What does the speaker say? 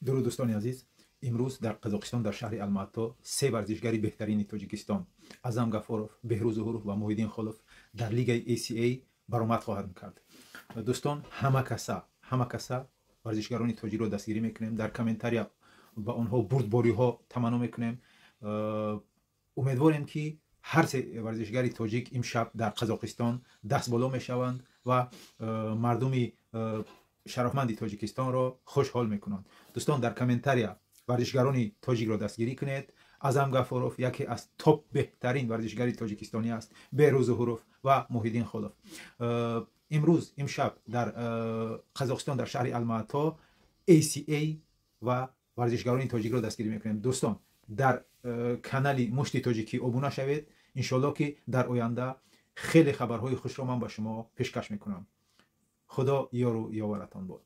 Дуруд, дӯстони азиз. Имрӯз дар Қазоқистон, дар шаҳри Алмато, се варзишгари беҳтарини Тоҷикистон: Аъзам Гафоров, Беҳрӯз Зуҳуров ва Муҳиддин Холов дар лигаи ACA баромад хоҳанд кард. Дӯстон, ҳама каса, ҳама каса варзишгарони тоҷикро дастгирӣ мекунем, дар комментария ба онҳо бурдбориҳо таманно мекунем. Умедворем, ки ҳар се варзишгари тоҷик имшаб дар Қазоқистон даст боло мешаванд ва мардуми шарафманди Тоҷикистонро хушҳол мекунанд. Дӯстон, дар комментария варзишгарони тоҷикро дастгирӣ кунед. Аъзам Гафоров яке аз топ беҳтарин варзишгари тоҷикистонӣ аст, Беҳрӯз Зуҳуров ва Муҳиддин Холов. Имрӯз, имшаб дар Қазоқистон, дар шаҳри Алмато ACA ва варзишгарони тоҷикро дастгирӣ мекунем. Дӯстон, дар канали Мушти Тоҷикӣ обуна шавед. Иншоалло, ки дар оянда хеле хабарҳои хушро ман ба шумо пешкаш мекунам. Худо ёру ёваратон бод.